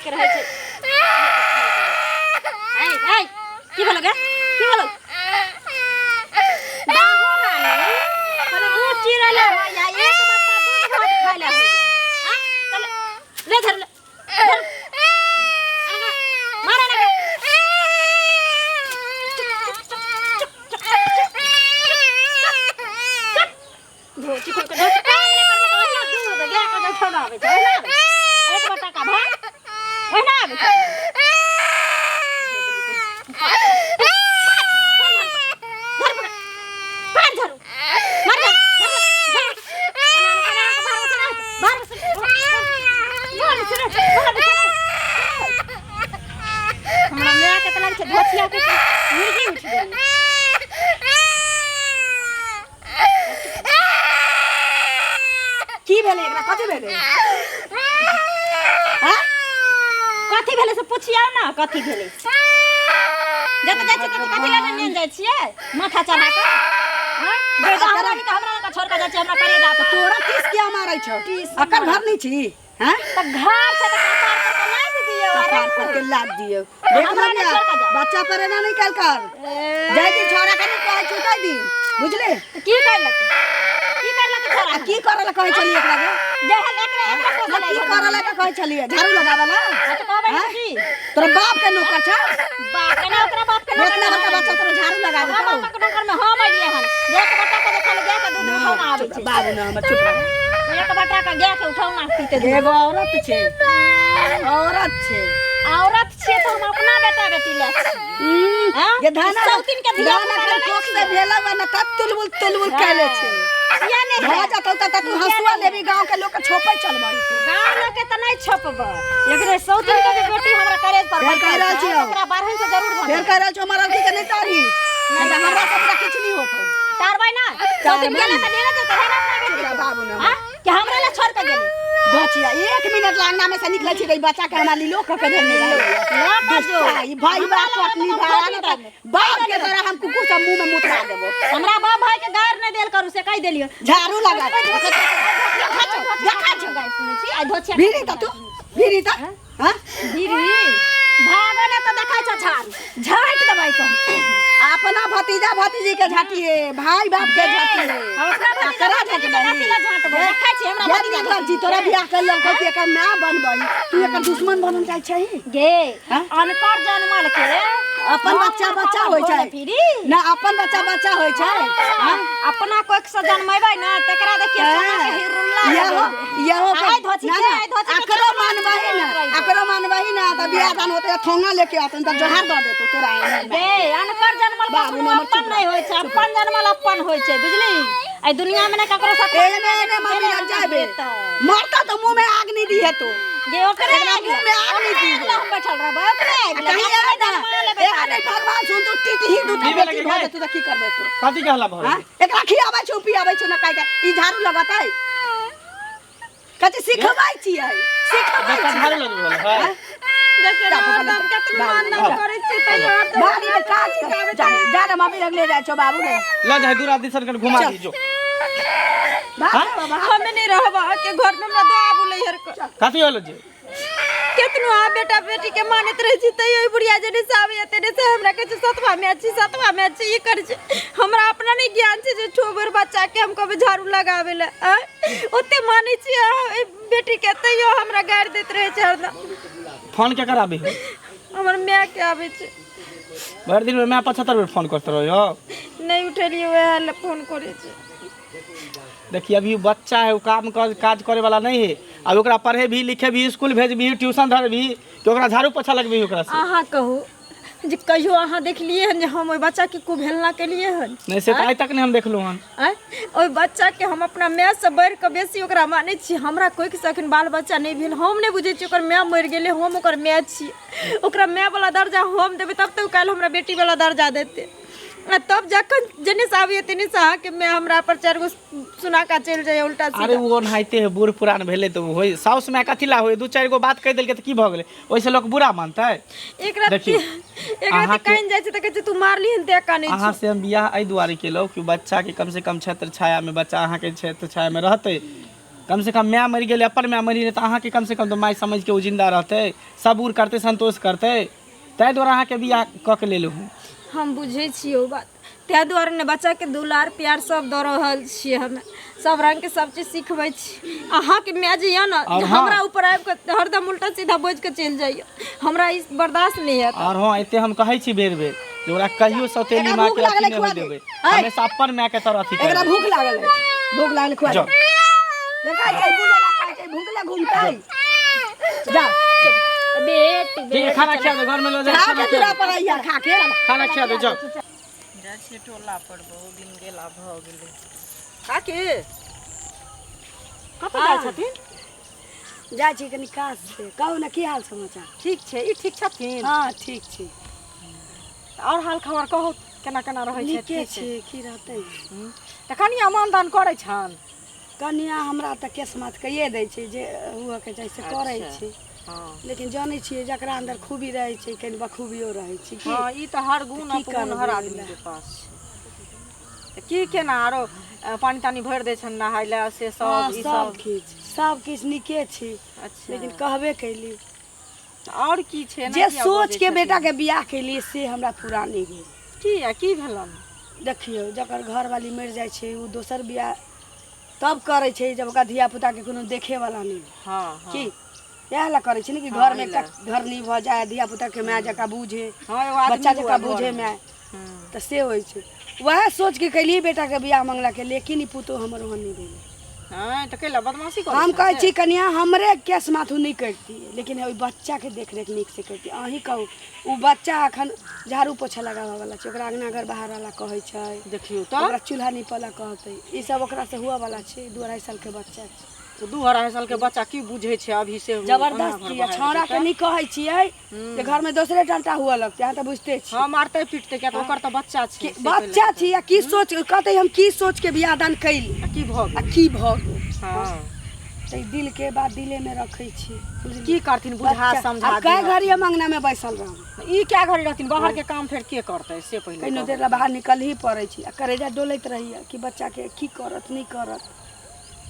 लोक के रहै छै। ऐ ऐ, की भेलो गे, की भेलो? बाहो रानी, खाली दूध चिरै ले होइया, एक बट्टा दूध भात खाइ ले होइया। आँ, चल, ले धर, ले धर। आगा, मारे ना गे। धोती खोल के धोती काम नहि करबै तऽ ओहिना दूध गाय के जे उठौना आबै छै ओहिना आबै छै। एक बट्टा का भात ओहिना आबै छै। धर पकड़, पकड़ झाड़ू, मार झाड़ू, झाड़ू, झाड़ू। एना नहि, एना कऽ बाहर बसना, बाहर बसना, बाहर बसना, बाहर बसना। हमरा माय के तऽ लागै छै धोतिया के मुर्गी उठि गेलै। की भेलै एकरा? कथी भेलै? हाँ? कथी भेलै से पुछियौ ने, कथी भेलै? जतऽ जाइ छियै ततऽ कथी लए ने जाइ छियै माथा चढ़ा कऽ? हाँ? जे हमरा के हमरा लग छोड़ कऽ जाइ छियै, हमरा करेजा पर। तोरा टीस किया मारै छौ? अकर घर नहि छी? हैं? तऽ घर छै तऽ कपार पर के लादि दियौ आ कपार पर के लाद दियौ। देख हमरा नहि ममिया, छोड़ कऽ जाउ। बच्चा पर एना नहि कयल कर। जाय दिन छौड़ा के नहि कहै छौ ताहि दिन, बुझले? तऽ की करलक, की करलक छौड़ा? आ की करऽ लए कहै छलियै एकरा के? जे हल एकरे एकरे ना, पोसलै। की करऽ लए के कहै छलियै? झाड़ू लगाबऽ लए? हाँ, तऽ कहबै हैं? की? तोरा बाप के नौकर छौ? बाप के ना, ओकरा बाप के नौकर। इतना बड़का बच्चा तोरा झाड़ू लगा हमरा देतौ? बापक नौकर में हम एलियै हन। एक बट्टा के देखल गाय के दूध उठौना आबै छै। बाबू ना हमर, चुप रह। एक बट्टा के गाय के उठौना पीते दूध। एगो औरत छै, औरत छै। औरत छियै तऽ हम अपना बेटा बेटी ले छी। हाँ? ये धाना सौतिन के धिया धाना पुता के नहि कोख से छियै। भेला बा ना तब तुलबुल तुलबुल कैले छै। किया नहि भऽ है? जतौ तऽ तू हंसुआ लेबी, गांव के लोग के छोपै चलबै। गाँव लोग के तऽ नहि छोपबै, लेकिन ओहि सौतिन के जे बेटी हमरा करेज पर फेर बैठल कहि रहल छै, छियौ। ओकरा बारहन से जरूर फेर भऽ कहि रहल छौ, हमर लड़की के नहि तारी, नहि तऽ हमरा से पूरा किछु नहि होतौ। तारबै ना सौतिन गेलै तऽ नेने जेतै रे ना अपना बेटी चुप रह के। बाबू ना। हाँ? कि हमरा ला छोड़ के गेलै? बचिया, एक मिनट ला अंगना में से निकलै छी तऽ ई बच्चा के हमरा लीलो कऽ के धेने रहै। लऽ कऽ जो। दुष्टा, ई भाई हमरा बाप लग कटनी तऽ भाड़ा खोजि ने तऽ देबै। बाप के तोरा हम कुकुर सब मुंह में मुतरा देबो। हमरा बाप भाई के गार नहि देल करू, से कहि देलियो। झाड़ू लगा देखा छौ, देखा छौ, गाय सुनै छी आइ धोछिया। भीड़ी तऽ तू भीड़ी तऽ हाँ भीड़ी भागो ने तऽ देखै छौ, झाड़ू झाँटि देबै तो। अपना भतीजा भतीजी के झाटिए, भाई बाप के झाटिए। हम अपना भतीजा ककरा भतीजी के झटबही? कथी लए झाँटबै? देखै छी हमरा ये भतीजा निकल छी, तोरा बियाह कर ललकौ कि एकर माय बनबही, तू एकर दुश्मन बनल जाइ छही। गे हाँ? अनकर जनमल के अपन बच्चा बच्चा होइ छै। फिरी ना, अपन बच्चा बच्चा होइ छै। हाँ? अपना कोख से जनमेबै ना तकरा देखिए सोना के हिरुल्ला। यहो यहो आइ धोची ना के, ना आइ धोची के अकरो चप्पल मानबही ना, रहिबो। अकरो मानबही ना तऽ बियाह दान होतै, थोंगा लेके आतन तऽ जोहार दऽ देतौ तोरा एहन। गे अनकर जनमल बाबू कखनो नमर अपन चुप नहि होइ छै, अपन जनमल अपन होइ छै, बुझली? एहि दुनिया में ने ककरो साथ एने एने मम्मी लग जाबे मरता तऽ मुंह में आग नहीं दी है तो। गे ओकरे एकरा आगि मुंह में आग नहीं दी ओकरे हम बैठल रहबै, ओकरे आगि लग। कहीं अपने आए ना जनमा लेबै। ए नहीं भगवान सुन, तू टीटी ही दूटा की भेलै बेटी की भऽ गै? जेतौ तऽ की करबै तू? कथी कहला भऽ हाँ? एकरा खियाबै छौ पियाबै छौ ना काहे के ई झाड़ू लगतै? कथी सिखबै छियै, सिखबै बच्चा छियै? झाड़ू लगबै वाला है। देखियौ ने, हरदम केतनो मानना करै छियै तैयो हरदम बाड़ी में काज कर। जा जा ना मम्मी लग ले जाइ छौ बाबू ने। ल जाय दूरा दिसन कन घुमा दीजो। बाबू बाबा हमे नहीं रहब अहाँके घर में, हमरा दो आबू लैहर के। कथी होलो जे? केतनो अहाँ बेटा बेटी के मानैत रहै छी तैयो ई बुढ़िया जेने से आबैया तेने से हमरा कहै छै सतवा में छी, सतवा में छी, ई करै छै। हमरा अपना नहि ज्ञान छै जे ठोबर बच्चा के हम कहबै झाड़ू लगाबै लए। आँय, ओते मानै छियै अहाँ एहि बेटी के तैयो हमरा गारि दैत रहै छै हरदम। फोन के कराबे है? हमर माय के आबै छै। भरि दिन में माय 75 बेर फोन करते रहो। नहि उठेलियै वएह लए फोन करै छै। देखिए अभी बच्चा है, वो काम कर, काज करे वाला नहीं है। अब ओकरा पढ़े भी लिखे भी, स्कूल भेज भी, ट्यूशन धर भी, तो ओकरा झाड़ू पोछा लगबी ओकरा से? अहाँ कहू जे कहियो अहाँ देखलियै हन जे हम ओहि बच्चाके कुभेलना केलियै हन? नहीं, से तो आइ तक नहीं हम देखलहुँ हन। आँय, ओहि बच्चाके हम अपना मायसँ बढ़ि कऽ बेसी ओकरा मानै छी। हमरा कोइके अखन बाल बच्चा नहि भेल, हम नहि बुझै छियै ओकर माय मरि गेलै, हम ओकर माय छी। ओकरा मायवला दर्जा हम देबै तब तऽ ओ काल्हि हमरा बेटीवला दर्जा देतै। आ तब जखन जेने से आबैया तेने से अहाँके माय हमरा पर 4 गो सुना कऽ चलि जाइया उल्टा सीधा। अरे ओ ओनाहिते है, बूढ़ पुरान भेलै तऽ होय, साउस माय कथी ला होय? 2-4 गो बात कहि देलकै तऽ की भऽ गेलै? ओहिसँ लोक बुरा मानतै? एक राति देखियौ, एक राति अहाँके कानि जाइ छै तऽ कहै छै तू मारली हन तें कानै अहाँ छी। से हम बियाह एहि दुआरे केलहुँ कि बच्चाके कमसँ कम छत्र छायामे, बच्चा अहाँके छत्र छायामे रहतै। कम से कम माय मरि गेलै, अपन माय मरि गेलै, तऽ अहाँके कम से कम तऽ माय समझिके ओ जिन्दा रहतै, सबूर करतै, संतोष करतै। ताहि दुआरे अहाँके बियाह कऽ के लेलहुँ हँ। हम बुझै छियै ओ बात, ताहि दुआरे ने बच्चाके दुलार प्यार सब दऽ रहल छियै। हमे सब रङ्गके सब चीज सिखबै छी। अहाँके माय जे यऽ ने, और हाँ। हमरा ऊपर आबि कऽ हरदम उल्टा सीधा बाजि कऽ चलि जाइए, हमरा ई बर्दाश्त नहि हैत। और हाँ, एते हम कहै छी बेर बेर जे ओकरा कहियो सौतेली एकरा माँ भूख के अथी लागलै, नहि खुआ होय दे। देबै, ऐ। हमेशा अपन माय के तरह अथी एकरा करबै। भूख लागल है, भूख लागल, खुआ दे। जाओ। देखै छै बुझे ला कहै छै, भूख ले घूमतै। जा। बेटी। ठीक है, खाना खिया दे, घर में लो जा। खा खाना के खिया दूरा दे, पर आइया खा के। खाना खिया दे, जाओ। जाइ छियै टोला पर, बहुत दिन गेला भऽ गेलै। काकी, कतऽ जाइ छथिन? जाइ छी कनि काज से। कहू ने, की हाल समाचार? ठीक छै। ई ठीक छथिन? हँ, ठीक छी। आओर हाल खबर कहू, केना केना रहै छै? नीके छी, की रहतै। तऽ कनिया मानदान करै छनि? कनिया हमरा तऽ केस माथ कैये दै छै, जे हुअके चाही से करै छै। लेकिन जानै छियै, जकरा अन्दर खूबी रहै छै, कनि बखूबियो रहै छै की। हँ, ई तऽ हर गुण की अपगुण हर करबै आदमी के पास छै। तऽ की केना आरो पानि तानि भरि दै छनि नहाय लए से हँ, सब ई सब सब? किछु, सब किछु नीके छी। अच्छा। लेकिन कहबे कैली आओर की छै एना जे किया सोच बजै के छथिन? बेटा के बियाह केलियै से हमरा पूरा नहि भेल। किया, की भेलनि? देखियौ, जकर घरवाली मरि जाइ छै, ओ दोसर बियाह तब करै छै जब ओकरा धिया पुता के कोनो देखे वाला नहि। हँ हँ की इएह लए करै छै ने कि घर मे एकटा घरनी भऽ जाय, धिया पुता के माय जकाँ बूझे, हँ, एगो आदमी बच्चा जकाँ हुए बूझे घरमे। माय। तऽ से होइ छै। वएह सोच के कैलियै बेटा के बियाह मंगला के, लेकिन ई पुतोह हमर ओहन नहि भेलै। हँ, तऽ कैला बदमाशी करै हम छनि कहै से? छी कनिया हमरे केस माथू नहि करितियै, लेकिन ओहि बच्चाके देखरेख नीक से करितियै। अहीं कहू, ओ बच्चा अखन झाड़ू पोछा लगाबऽ वाला छै, ओकरा अङ्गना घर बाहर वाला कहै छै। देखियौ तऽ ओकरा चूल्हा नीपऽ ला कहतै, ई सब ओकरा से हुअ वाला छै? 2-2.5 साल के बच्चा छै। तऽ 2-2.5 साल के बच्चा की बुझै छै अभी से? जबरदस्त अङ्गना घर यऽ। बहारि छौड़ा के देतै। नहि कहै छियै जे घर में दोसरे टंटा हुअ लगतै, अहाँ तऽ बुझते छी। हँ, मारतै पीटतै, किया तऽ ओकर तऽ बच्चा छै। कि से बच्चा पहिले छी आ की सोच कहतै, हम की सोच के बियाह दान कैली आ की भऽ आ गेल। की भऽ गेल। हँ, तऽ ई दिल के बात दिले में रखै छी, बुझलियै? की करथिन, बुझा बच्चा- समझा आब कै दिहथिन। घड़ी हम अंगना में बैसल रहब? ई क्या घड़ी रहथिन? बाहर के काम फेर के करतै से पहिले कहिनो कहू। देर ला बाहर निकल ही पड़ै छै आ करेजा डोलैत रहैया कि बच्चा के की करत, नहि करत।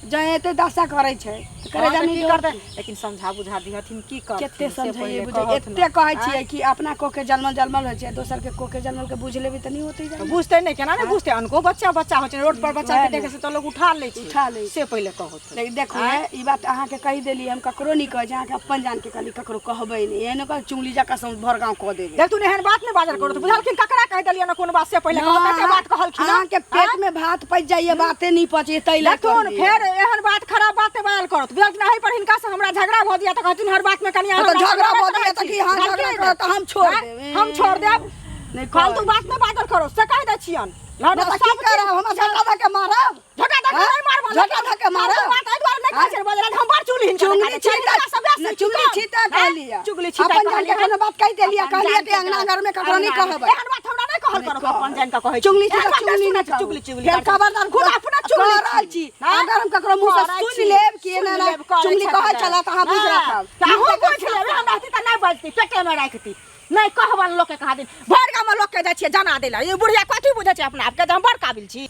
जँ एते दशा करै छै तऽ हँ, करेजा तऽ नहि की डोलतै? करतै? लेकिन समझा बुझा दिहथिन, की करथिन कते से समझैयै पहिले बुझै कहथुन। एते कहै छियै कि अपना कोके जनमल जनमल होइ छै, दोसर के कोके जनमल के बुझि लेबै तऽ नहि होतै तऽ जान। बुझतै नहि, केना नहि बुझतै? अनको बच्चा बच्चा होइ छै। रोड पर बच्चा वएह के देखै से तऽ लोग उठा लै छै। उठा लै छै। से पहिले कहथुन। लेकिन देखू हे, ई बात अहाँके कहि देली, हम ककरो नहि कहै छी, अहाँके अपन जान के कहली, ककरो कहबै नहि। एहन कह चुंगली जकाँ सब भर गाँव कऽ देबै। देखथुन, एहन बात नहि बाजल करू। बुझलखिन, ककरा कहि देलियै ने कोनो बात से पहिले कहत। एते बात कहलखिन हँ? अहाँके पेट में भात पचि जाइए, बाते नहि पचे तै लए देखथुन, कहलियै। फेर एहन बात, खराब बात नहि बाजल करत, बुझलखिन? एहि पर हिनका से हमरा झगड़ा भऽ जाय तऽ कहथिन हर बात में कनिया तऽ हमरा झगड़ा से भऽ लड़ैत जाइए तऽ रहै की? हाँ, छी। झगड़ा करत तऽ हम छोड़ आँय? देब। हम छोड़ देब? नहि फालतू कहै। बात नहि बाजल करो से कहि दै छियन। नहि तऽ की करब? हमरा झटा धऽ के मारब? झोटा धऽ के आँय? नहि मारब। झोटा धऽ के मारब? फालतू बात एहि दुआरे नहि कहै छै बजला, हम बड़ चुगली हिनका चुगली देखा दै छियै। छीता हिनका से बेसी नहि, चुगली की छीता कम? कहलियै। आँय? चुगली छीता अपन जान के कहलियै। कोनो बात कहि देलियै, अपन कहलियै जान कि के अंगना घर में ककरो नहि कहबै। एहन बात हमरा नहि कहल करू, अपन जान के कहै छी। चुगली एहन छीता, बात नहि चुगली सुनै नहि छी, कहू। चुगली चुगली फेर करतै। खबरदार खुद अपना चुगली कऽ रहल छी। आँय? अगर हम ककरो मुँह से करै सुनि छी। लेब कि सुनि एना एना लेब, करै चुगली छथि कहै तऽ। छला तऽ अहाँ बुझि हँ, राखब। तऽ अहूँ बुझि लेबै, हम रहती तऽ नहि बजती, पेटेमे राखती। नहि कहबन लोकके, कहा दिन भरि गाममे लोकके जाइ छियै जना दै लए। ई बुढ़िया कथी बुझै छै अपना आपके जे हम बड़ काबिल छी?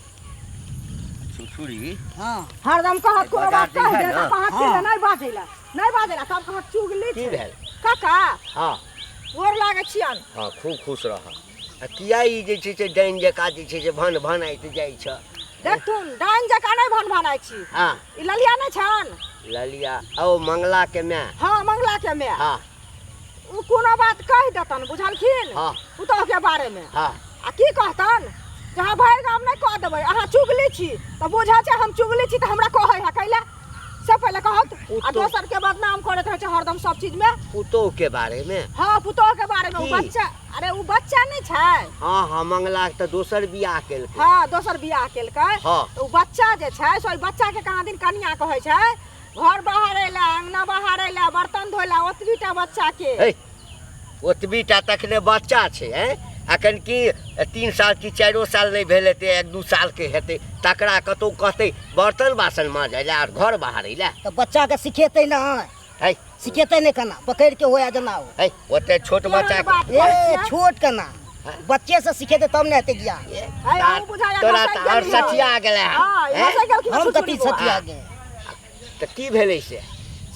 छुछुरी। हाँ। हरदम कहत कोनो बाजार बात कहि जइहे देत ने? आ कहत कि जे नहि बाजै लए, नहि बाजै लए, तब कहत चुगली की छै। भेल? काका। हाँ। गोर लागै छियन। हाँ, खूब खुश रह। आ किया ई जे छै से डाइन जकाँ जे छै से भन भनाइत जाइ छ? देखथुन, डाइन जकाँ नहि भन भनाइ छी। हाँ। ई ललिया नहि छन? ललिया ओ मंगला के माय? हाँ, मंगला के माय। हाँ। ओ कोनो बात कहि देतन, बुझलखिन? हाँ। पुतोहके बारेमे। हाँ। आ की कहतन जे अहाँ भरि गाम नहि कह देबै, अहाँ चुगली छी। तऽ बुझै छै हम चुगली छी तऽ हमरा कहै है कैला से पहिले कहत। आ दोसर के बदनाम करैत रहै छै हरदम सब चीज में। पुतोह के बारे में? हाँ, पुतोह के बारे में। ओ की? बच्चा, अरे ओ बच्चा नहि छै? हाँ हाँ, मंगला के तऽ दोसर बियाह केलकै। हाँ, दोसर बियाह केलकै। हाँ। तऽ ओ बच्चा जे छै से ओहि बच्चा के कहाँ दिन कनिया कहै छै घर बहारै लए, अंगना बहारै लए, बर्तन धोइ लए, ओतबी टा बच्चा के। हे, ओतबी टा तखने बच्चा छै। हैं, अखन की 3 साल की 4 साल नहि भेल हेतै, 1-2 साल के हेतै, तकरा कतौ कहतै बर्तन बासन माजै लए आओर घर बहारै लए? तऽ बच्चा के सिखेतै ने? है। सिखेतै ने केना? पकड़ि के होया जेना ओ। है, ओते छोट केहन बच्चा के बात ए करै छियै? छोट केना? बच्चे से सिखेतै तब ने हेतै ज्ञान। ए, है, अहूँ बुझाइए तोरा घसकि तऽ आओर गेलियै। सठिया गेलै। हाँ, ई हैं? घसकि गेलखिन हम छुछुरी कथी बौआ। सठिया गे? तऽ की भेलै से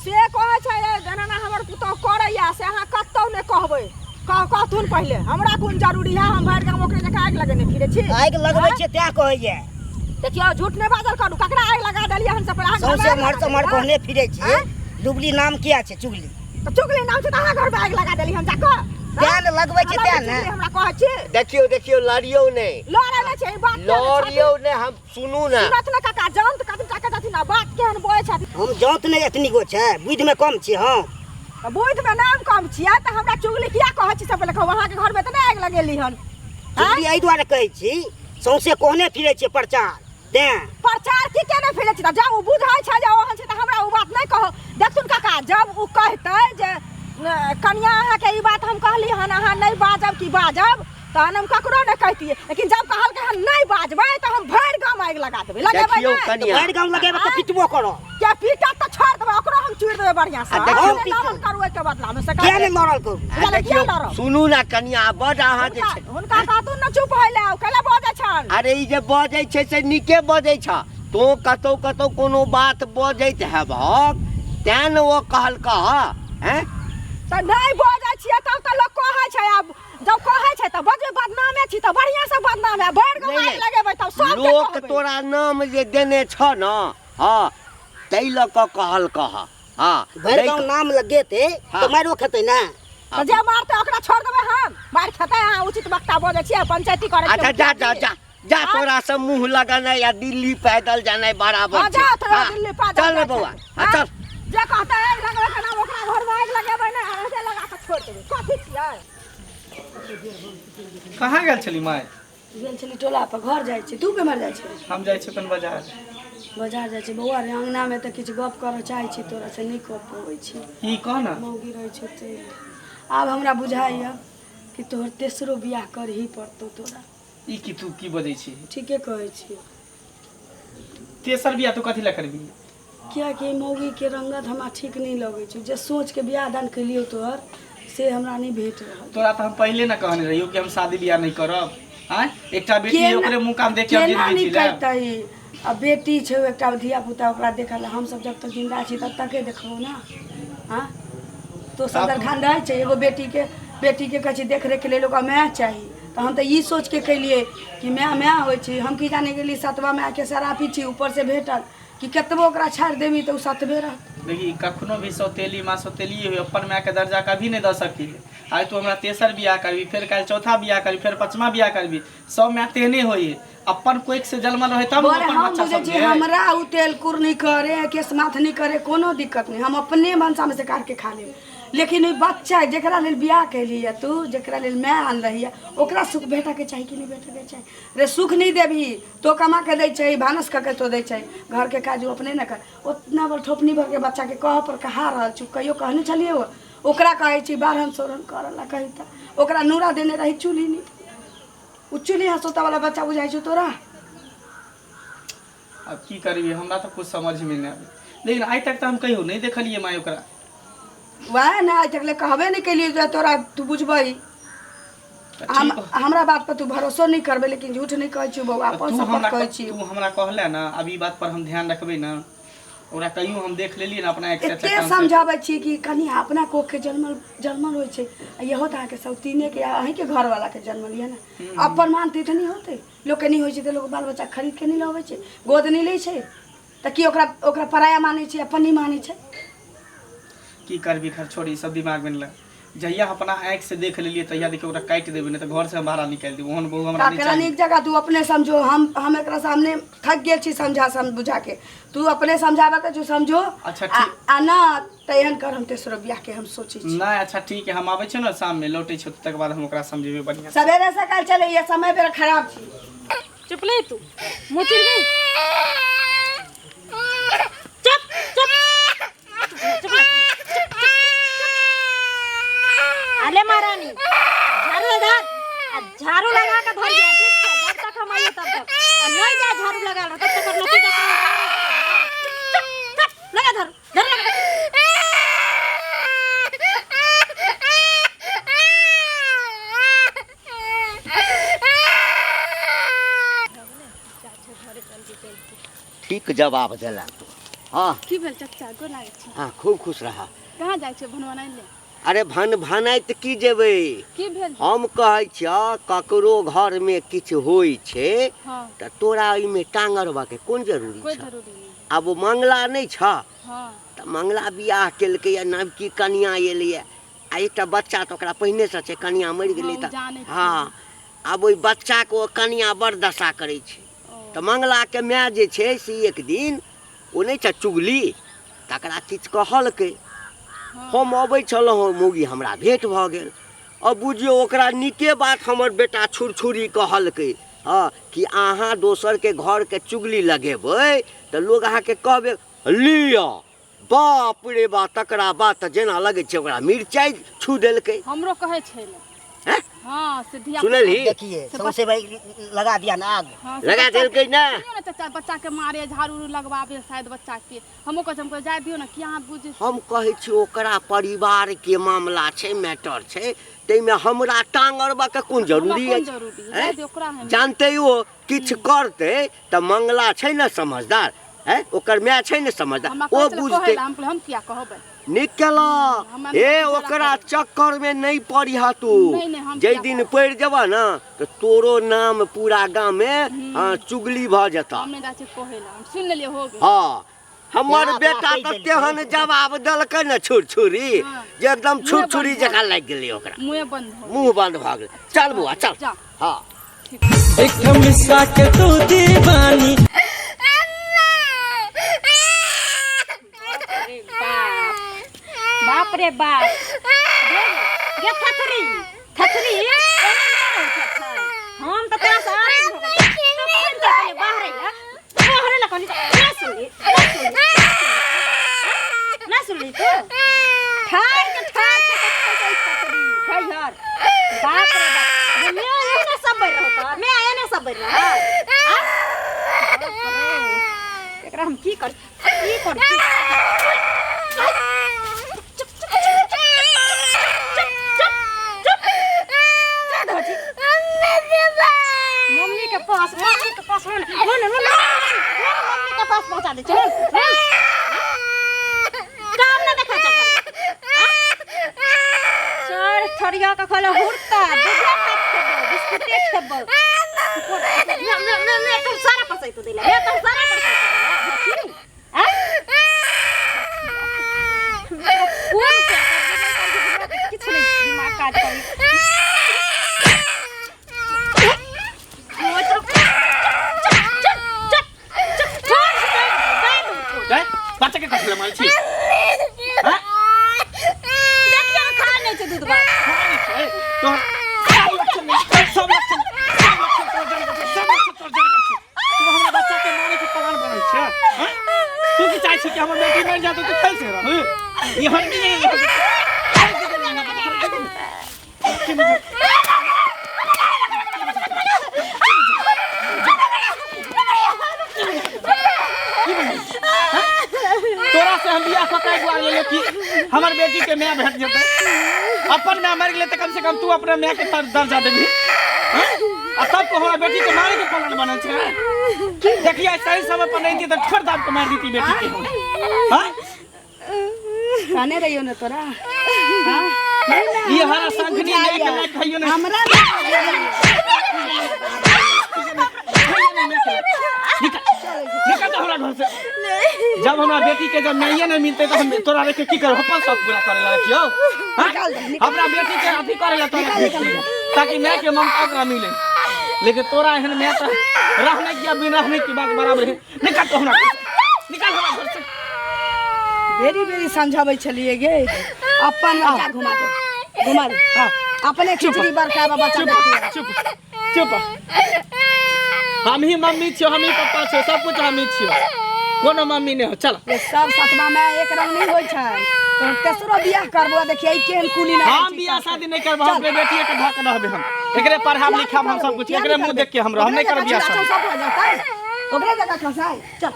से कहै छै एना एना हमर पुतोह करैया से अहाँ कतौ नहि कहबै। कहथुन पहिले हमरा कोन जरूरी है, हम भरि गाम ओकरे जकाँ आगि लगेने फिरै छी। आगि लगबै छियै तैं कहैया। देखियौ झूठ नहि बाजल करू, ककरा आगि लगा देलियै हन से पहिले? अहाँ सौंसे घरमे आगि एम्हर लगा से एम्हर देलियै? कहने फिरै छियै। लुबली नाम किया छै चुगली? तऽ चुगली नाम छै तऽ अहाँ घरमे आगि लगा देलियै हन जाकऽ? तें ने लगबै छै तें ने। हमरा कहै छी। देखियौ देखियौ लड़ियौ नहि। लड़ै नहि छै, ई बात केहन लड़ियौ नहि, हम सुनू ने। सुनत ने काका, जान तऽ कथी काका छथिन आ बात केहन बजै छथिन। हम जात नहि एतनी गो छै, बुधिमे कम छी हम। तऽ बुधिमे नाम कम छियै तऽ हमरा चुगली किया कहै छी? सब पहिले कहू, अहाँके घरमे तऽ नहि आगि लगेली हन? चुगली एहि दुआरे कहै छी, सौंसे कहने फिरै छियै प्रचार, तें। प्रचार की केने फिरै छी? तऽ जब ओ बुझै छै जे ओहन छै तऽ हमरा ओ बात नहि कहू। देखथुन काका, जब ओ कहतै जे कनिया अहाँके ई बात हम कहली हन, अहाँ नहि बाजब कि बाजब, तहन हम ककरो नहि कहितियै, लेकिन जब कहलकै हन नहि बाजबै तऽ हम भरि गाम आगि लगा देबै। लगेबै देखियौ नहि? कनिया। भरि गाम लगेबै तऽ पिटबो करब। क्या पीटत तऽ छोड़ि देबै, ओकरो हम चूरि देबै बढ़िआँ से। आ देखियौ- हम नहि लड़ल करू एहिके बदलामे से। किया नहि लड़ल करू? आ किया देखियौ लड़ब? सुनू ने कनिया, बड अहाँ जे छै हुनका कहथुन ने चुप होइ लए, ओ कैला बजै छनि? अरे ई जे बजै छै से नीके बजै छ, तोँ कतौ कतौ कोनो बात बजैत हेबहक तें ने ओ कहलकह हैं। तऽ नहि बजै छियै तब तऽ लोक कहै छै, आब जब कहै छै तऽ बजबै, बदनामे छी तऽ बढ़िआँ से बदनाम है, भरि गाम नहि, आगि लगेबै तब सबके लोक कहबै। तोरा नाम जे देने छ ने, हँ, ताहि लऽ कऽ कहलकह। हँ भरि गाँव नाम लगेतै हाँ। तऽ मारियो खेतै ने। तऽ जे मारतै ओकरा छोड़ि देबै हम? मारि खेतै। अहाँ उचित वक्ता बजै छियै, पंचायती करै अच्छा छियै। जा जा जा जा, तोरा से मुंह लगनाइ आ दिल्ली पैदल जानाइ बराबर हाँ, छै। जा तोरा हाँ, दिल्ली पैदल चल रे जाइ बौआ। छै। हाँ, चल। जे कहतै आगि लगबै के नाम, ओकरा घरमे आगि लगेबै नहि, अहाँके लगा कऽ छोड़ि देबै। कथी छियै? कहाँ गेल छली माय? गेल छली टोला पर, घर जाइ छी। तू केम्हर जाइ छी? हम जाइ छी अपन बाजार। बाजार जाइ छी? बौआ रे, अङ्गनामे तऽ किछु गप करऽ चाहै छी तोरा से, नहि कऽ पबै छी। की कह ने। मौगी रहै छौ तै। आब हमरा बुझाइए कि तोहर तेसरो बियाह करही पड़तौ तोरा। ई की तू की बजै छी? ठीके कहै छी। तेसर बियाह तू कथी लए करबी? किएकि मौगीके रंगत हमरा ठीक नहि लगै छै, जे सोचके बियाह दान केलियौ तोहर से हमरा नहि भेट रहल। तोरा तऽ हम पहिले ने कहने रहियौ कि हम शादी बियाह नहि करब। आँय, एकटा बेटी है, ओकरे मुँह कान देख के हम केना जिंदगी नहि जी लेब। करतै? आ बेटी छै एकटा, धिया पुता, ओकरा देखल हमसब जब तक जिंदा छी तब तके देखबौ ने। हाँ, तो सब दरखान रहै छै, एगो बेटीके बेटीके कहै छै देख रेखके लेल ओकरा माय चाही, तऽ हम तऽ ई सोचके केलियै कि माय माय होइ छै। हम की जाने गेलियै सतवा मायके शरापी छी ऊपरसँ भेटल कि कतबो ओकरा छाड़ि देबी तऽ ओ सतबे रहत। देखी, कखनो भी सौतेली माँ सौतेली हुई, अपन माय के दर्जा कभी नहीं दऽ सकी। आइ तू हमरा तेसर बियाह करबी, फेर काल्हि चौथा बियाह करबी, फेर पचमा बियाह करबी, सब माय तेहने होई। अपन कोइख से जन्मल रहे तब बड़ अपन हम बच्चा बुझै छी समझे। हमरा ओ तेल कुर नहि करे, केस माथ नहि करे, कोनो दिक्कत नहि, हम अपने भनसामे से काट के खा लेब, लेकिन ओहि बच्चा जकरा लेल बियाह कैली है तू, जकरा लेल माय आनलही है, ओकरा सुख भेटऽके चाही कि नहि भेटऽके चाही? रे सुख नहि देबही तो कमा के दै छै, भानस कऽ के तो दै छै, घरके काज ओ अपने ने कर। ओतना बड़ ठोपनी भरके बच्चाके कह पर कहा रहल छी। कहियो कहने छलियै ओ ओकरा कहै छी बारहन सोरहन करऽ ला? कही तऽ ओकरा नूरा देने रही चूल्ही नहीं, ओ चूल्ही हँसोता वाला बच्चा बुझाइ छौ तोरा? अब की करबी, हमरा तऽ कुछ समझ में नहि आबै, लेकिन आइ तक तऽ हम कहियो नहि देखलियै माय ओकरा। वएह ने, आइ तक ले कहबे नहि केलियै जे तोरा तू बुझबही। तऽ हम ठीक। हमरा बात पर तू भरोसो नहि करबै, लेकिन झूठ नहि कहै छियौ बौआ, तऽ अपन तू शपथ हमरा कहै छियौ। तू हमरा कहले ने, अब ई बात पर हम ध्यान रखबै ने, ओकरा कहियो हम देख लेलियै ने अपना आँखि से एते कान से। समझाबै छी कि कनि अपना कोखके जन्मल जन्मल होइ छै, आ इहो तऽ अहाँके सौतीनेके या अहीँके घरवालाके जन्मल यऽ ने, अपन मानतै तऽ नहि होतै? लोकके नहि होइ छै तऽ लोक बाल बच्चा खरीद के नहि लबै छै, गोद नहि लै छै, तऽ की ओकरा ओकरा पराया मानै छै, अपन नहि मानै छै? की करबी, खैर छोड़, ई सब दिमाग में लग। जहिया अपना आँखि से देख लेलियै तहिया देखियौ ओकरा काटि देबै, नहि तऽ घर से हम बाहर निकालि देबै। ओहन बहु हमरा नहि एकरा चाही। नीक जगह तू अपने समझो। हम एकरा सामने थक गेल छी समझा सम बुझा के, तू अपने समझाबऽ के जो समझो। अच्छा, आ ठीक। आ ना तऽ एहन कर, हम तेसरो बियाह के हम सोचै छी। नहि, अच्छा ठीक है, हम आबै छियै ने शाममे, लौटै छियै तकर बाद हम ओकरा समझेबै बढ़िआँ। सवेरे सकाल चलैया, समय बेर खराब छी। चुप ले तू, मुँह चिर गई। चुप चुप चुप ले, चुप, चुप। अरे महारानी, झाड़ू इधर आ झाड़ू लगा के धर गया, ठीक छै? जब तक हम आइए तब तक आ नहीं जा झाड़ू लगा लो तब तक लोटी का चुप चुप चुप लगा झाड़ू, झाड़ू लगा। ठीक जवाब देला तू। हाँ। की भेल चचा? गोर लागै छी। हाँ, खूब खुश रह। कहाँ जाइ छियै भनवनाइ ले? अरे भन भनाइत की जेबै? की भेल? हम कहै छियह ककरो घरमे किछु होइ छै। हाँ। तऽ तोरा ओहिमे टांग अड़बऽके कोन जरूरी कोई छ? जरूरी नहीं। आब ओ मंगला नहि छ? हाँ। तऽ मंगला बियाह केलकैए, नवकी कनिया एलैए आ एकटा बच्चा तऽ ओकरा पहिनेसँ छै, कनिया मरि गेलै। हाँ, ओ तऽ जानै छियै। हाँ, आब ओहि बच्चाके ओ कनिया बड़ दशा करै छै। तऽ मंगलाके माय जे छै से एक दिन ओ नहि छै चुगली, तकरा किछु कहलकै। हम अबै छलहुँ, मौगी हमरा भेँट भऽ गेल। अब बुझियौ ओकरा नीके बात हमर बेटा छुरछुरी कहलकै, हँ, कि अहाँ दोसरके घरके चुगली लगेबै तऽ लोग अहाँके कहबे लिअ। बाप रे बा, तकरा बाद तऽ जेना लगै छै ओकरा मिरचाइ छू देलकै। हमरो कहै छै ने। हैं? हाँ, से धिया सुनलही? देखिए सौंसे भाई लगा दिया ना आग। हाँ, से लगा बच्चा देलकै के- ने? सुनियौ ने चाचा, बच्चा के मारे झाड़ू उड़ू लगवाबे शायद बच्चा के। हमहूँ कहै छी, हम कहै जाय दियौ ने, किया अहाँ बुझै? हम कहै छी ओकरा परिवारके मामला छै, मैटर छै, ताहिमे हमरा टांग अड़बऽके कोन जरूरी हमरा कोन अछि? जरूरी? हैं? जाय दियौ ओकरा। हम जानते ओ किछु करतै तऽ मंगला छै ने समझदार, हैं, ओकर माय छै ने समझदार, हमरा ओ कहै छलै कहै बुझतै। लए, हम कहलियै हम किया कहबै? नीक केला। हमरा हे, नहि ओकरा करबै। चक्कर में नहीं पड़ी तू। नहीं, नहीं, हम जै किया दिन पड़ब? पड़ि जेबह ने तऽ तोरो नाम पूरा गाम में, हाँ, चुगली भऽ जेतह। हम नहि जाइ छियै कहै लए, हम सुनि लेलियै, हो गेल। हाँ, हमर अपना बेटा कहि तऽ देलकै। तेहन जवाब देलकै ने छुरछुरी हाँ। जे एकदम मुँहे छुरछुरी बंद भऽ जकाँ लागि गेलै ओकरा। मुँहे बंद हो गेल। मुँह बंद भऽ गेलै। चल बौआ, चल। जा। हाँ। एक मिश्रा के तू दीवानी। बाप रे बाप, गे थथरी थथरी, एना नहि रहै छै। हम तऽ तोरा से आरज भऽ गेल। तखन तऽ कहलियै बाहरे ला, बाहरे ला कहली तऽ नहि सुनली, नहि सुनली, नहि सुनली तू। ठाढ़ के ठाढ़ छै कतौ से ई थथरी खैहर। बाप रे बाप, जे मैं एहने सब बढ़ि रहौ तऽ मैं एहने सब बढ़ि रहौ। आ? बाप रे, एकरा हम की कर की कर की चुप चुप चुप चुप चुप चुप चुप। मम्मी के पास, मम्मी के पास रोन रोन रोन रोन, मम्मी के पास पहुंचा दे। चल काम ना देखा, चल चल थरिया के खोले हुरता दूधे खाइत खेबो, बिस्कुटे खेबो। मैं मैं मैं मैं तो सारा पसैतो देला, मैं तो सारा पसैतो देला। भखी आ कोन क्या कर, किछु नहीं दिमाग काज करी। गए बच्चा के कथी मारै छी? हैं? देखियौ, खा नहि छै दूध भात। खाय नहि छै तोहर सब लक्षण नहि, सब लक्षण, सब लक्षण तोहर जनगत छै, सब लक्षण तोहर जनगत छै। तू हमरा बच्चा के मारे के प्लान बनल छै, हैं? तू की चाहै छी कि हमर बेटी मरि जाए तऽ तू खेल से रहू? ई हम की नहीं। तोरा से हम बियाह कऽ के दुआरे लेलियो कि हमर बेटी के माय भेट जेतै। अपन माय मरि गेलै तऽ कम से कम तू अपना माय के दर्जा देबही, हैं? आ तब तो हमरा बेटी के मारे के प्लान बनल छै। देखिए, सही समय पर नहीं दी तऽ ठोर दाब के मारि देती बेटी के हम, हैं? कहने रहियो ने तोरा, हाँ? नहीं ना, ई हमरा हरा नहीं शंखनी माय के बुझाइया। माय कहियो नहीं। हमरा कहियो नहीं माय के। निकल निकल तो हमरा घर से। जब हमरा बेटी के जब माइये नहीं मिलते तो हम तोरा रख के की करब? अपन शौक पूरा करे ला रखियो, हाँ? निकाल दे, निकाल। हमरा बेटी के अथी करे ला तोरा रखियो ताकि माय के ममता ओकरा मिले, लेकिन तोरा एहन माय तो रहने की बिन रहने की बात बराबर है। निकल तो हमरा घर से, निकल हमरा घर से। बेरी बेरी समझाबै छलियै गे अपन बच्चा। घुमा दे, घुमा दे। हाँ। अपने खिचड़ी बरका बच्चा चुप देखिए। चुप चुप। हम ही मम्मी छियो, हम ही पप्पा छियो, सब कुछ हम ही छियो, कोनो मम्मी नहीं हो। चल। ये सब सतमा में एक रंग नहीं होइ छै। तो तेसरो बियाह करबो, देखिए ई केहन कुली ना। हम बियाह शादी नहीं करब। हम अपने बेटिए के धऽ के रहबे, हम एकरे पढ़ाब लिखाब, हम सब कुछ एकरे मुंह देख के हम रहब। हम नहीं करब बियाह शादी। सब हो जाता है, ओकरे जगह खसाई चल।